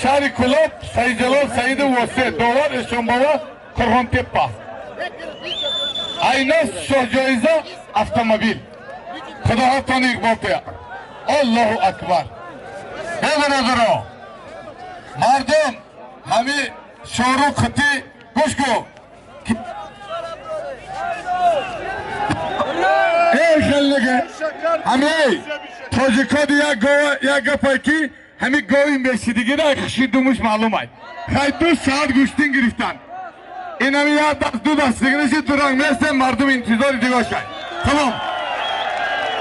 Шаҳри Кӯлоб, Саидҷалол Саидов, Восе, довар Эшонбова, Қурғонтеппа. Айнос шоҳҷоиза автомобил. Худо ҳартони иқбол тия. Аллоҳу акбар. Э бародаро, мардум ҳами шору қити гӯш кун. Эй хеллеге, ҳами тоҷикоди як гова як гапай ки ҳами гови мешидигира хишидумуш маълумай. Хай 2 саат гӯштин гирифтан. Инами як даст ду даст дигиниши дуранг месем, мардум интизори дигошай. Тамом.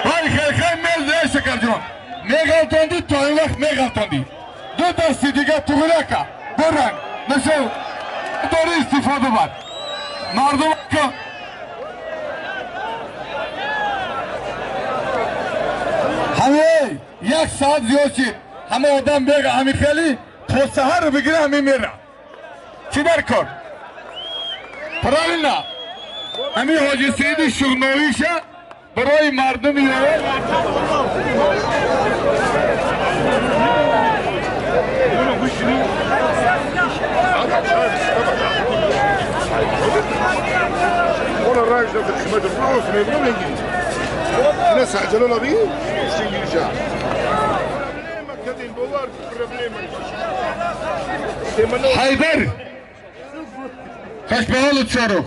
Вай хел хел мез эй Шакарҷон. Меғалтонди то ин вақт меғалтонди. Ду дасти дига туғирака. Дуранг. Нишо дори истифода бар. Мардум ҳамей як саат зиёд шид. Ҳама одам бега ҳами хели то саҳарро бигира ҳами мера. Чӣ дар кор? Правильно. Ҳами Ҳоҷи Саиди Шуғновиша барои мардуми ёвар. وانا الراجل ده في الخماد الروس ما يبغوا الانجليزي الناس عجلونا بيه مش انجليزي. Ҳайдар, хашбаҳолут Шорух.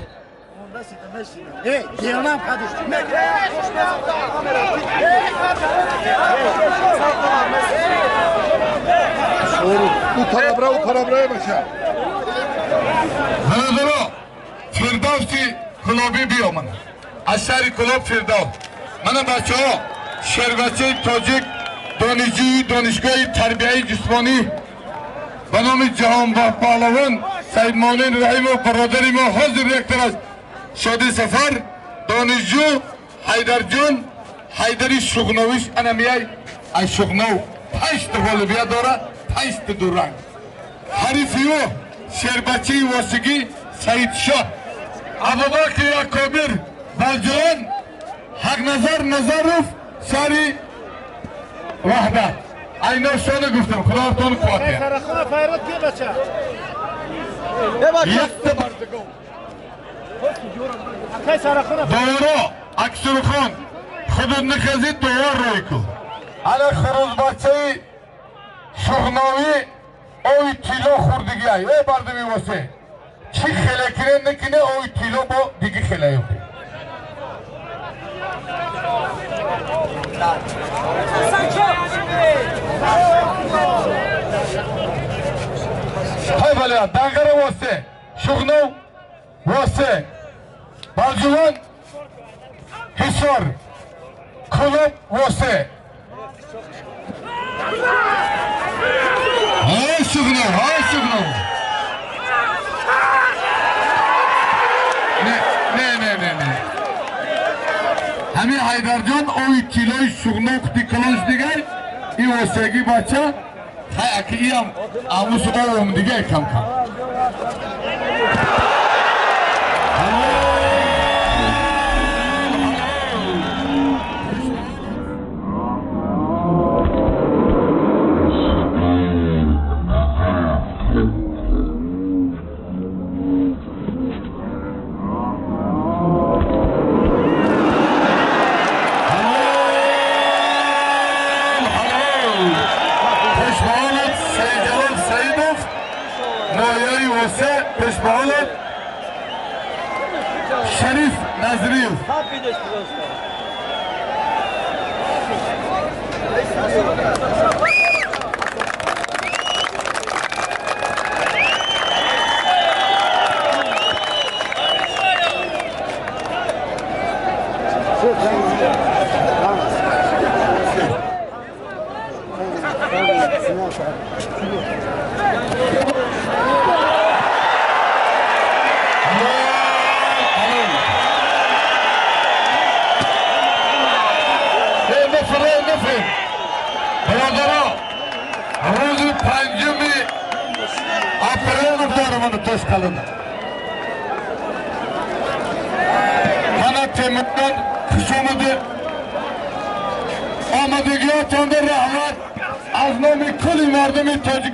У парабра баша. Бародаро, Фирдавси Кулобӣ биё мана. Аз шаҳри Кулоб Фирдавс. Мана бачаҳо, шербачаи тоҷик, донишҷӯи донишгоҳи тарбияи ҷисмонӣ ба номи Ҷаҳонбаҳлавон Саидмонин Раҳимов, бародари мо, ҳозир ректор аст. Шоди Сафар, донишҷӯ Ҳайдарҷон Ҳайдари Шуғновиш ана мияй аз Шуғнов, панҷта ғолибият дора, панҷта дуранг. Ҳарифи ӯ шербачаи Восигӣ Саидшоҳ Абубакри Акобир, Балҷувон, Ҳақназар Назаров, шаҳри Ваҳдат. Айношону гуфтам, Худоатон қувват диҳад. Доваро Аксурхон худудникази довар рӯй кун. Ана хурӯзбачаи Шуғновӣ ови тилло хӯрдигиай. Э бардуми Восе, чӣ хеле кине накине, ови тилло бо диги хеле ёфт. Ҳай бале, Данғара Восе, Шуғнов Восе, Балҷувон, Ҳисор, Кулоб, Восе. Ҳай Шуғнов, ҳай Шуғнов. Не, не, не, не, не. Ҳамин Ҳайдарҷон ови тиллои Шуғнов хути калонш дигар, и Восегӣ бача, хай аки иам амус овом дигар кам кам. Пешбаҳолат Саидҷалол Саидов, ноҳияи Восе, пешбаҳолат Шариф Назриев. Нефрин. Бародаро, рӯзи 5-уми апрел гуфтарамана Тошқалина. Мана Темурҷон, хушомаде, омадагиётонда раҳмат аз номи кулли мардуми тоҷик.